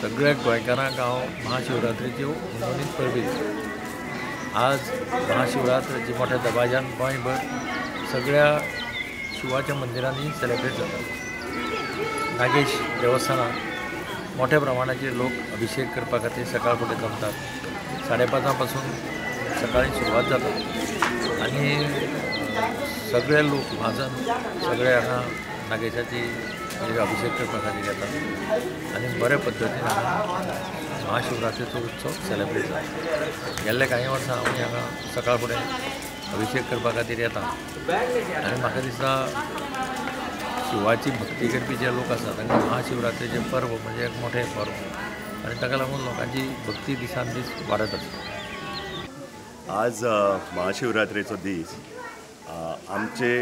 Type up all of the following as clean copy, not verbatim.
सगळ्या गोंयकारांक हांव महाशिवरात्रेच्यो हुनहुनीत परबी दिता. आज महाशिवरात्र जी मोठ्या दबाज्यान गोंयभर सगळ्या शिवाच्या मंदिरांनी सेलिब्रेट जाता. नागेश देवस्थानात मोठ्या प्रमाणाचेर लोक अभिषेक करपा खातीर सकाळ फुडें जमतात. 5:30 पासून सकाळी सुरवात जाता आनी सगळे लोक म्हाजन सगळे हांगा नागेशाची अभिषेक करपा खातीर येतात आनी बऱ्या पद्दतीन हांगा महाशिवरात्रेचो उत्सव सेलिब्रेट जाता. गेल्ले कांय वर्सां आमी हांगा सकाळ फुडें अभिषेक करपा खातीर येता आनी म्हाका दिसता शिवाची भक्ती करपी जे लोक आसा तांकां महाशिवरात्रेचें पर्व म्हणजे एक मोठें पर्व आनी ताका लागून लोकांची भक्ती दिसान दीस वाडत आसा. आज महाशिवरात्रेचो दीस आमचे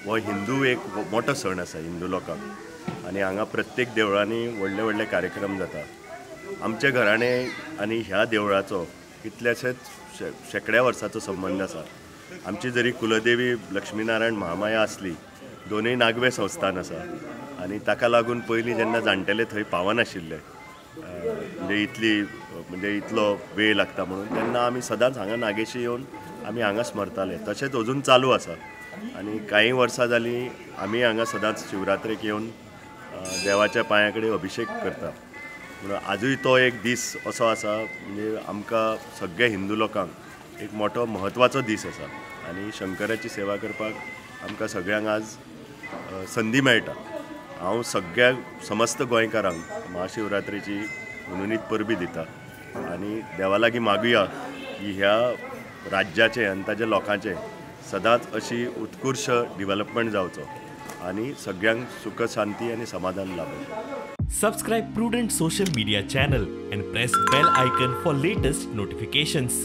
हो हिंदू एक मोठो सण आसा हिंदू लोकांक आनी हांगा प्रत्येक देवळांनी व्हडले व्हडले कार्यक्रम जाता. आमचे घराणें आनी ह्या देवळाचो कितल्याशेच शेंकड्या वर्साचो संबंद आसा. आमची जरी कुलदेवी लक्ष्मीनारायण महामाया आसली, दोनूय नागवे संस्थान आसा आनी ताका लागून पयलीं जेन्ना जाणटेले थंय पावनाशिल्ले, म्हणजे इतली म्हणजे इतलो वेळ लागता म्हणून, तेन्ना आमी सदांच हांगा नागेशी येवन आमी हांगा स्मरताले. तशेंच अजून चालू आसा आनी कांय वर्सां जालीं आमी हांगा सदांच शिवरात्रेक येवन देवाच्या पांया कडेन अभिषेक करता. म्हणून आजूय तो एक दीस असो आसा म्हणजे आमकां सगळ्या हिंदू लोकांक एक मोठो म्हत्वाचो दीस आसा आनी शंकराची सेवा करपाक आमकां सगळ्यांक आज संदी मेळटा. हांव सगळ्या समस्त गोंयकारांक महाशिवरात्रेची हुनहुनीत परबी दिता आनी देवा लागीं मागुया की ह्या राज्याचें आनी ताच्या लोकांचें सदांच अशी उत्कृश्ट डेव्हलपमेंट जावचो आनी सगळ्यांक सुख शांती आनी समाधान लाभूं. Subscribe Prudent social media channel and press bell icon for latest notifications.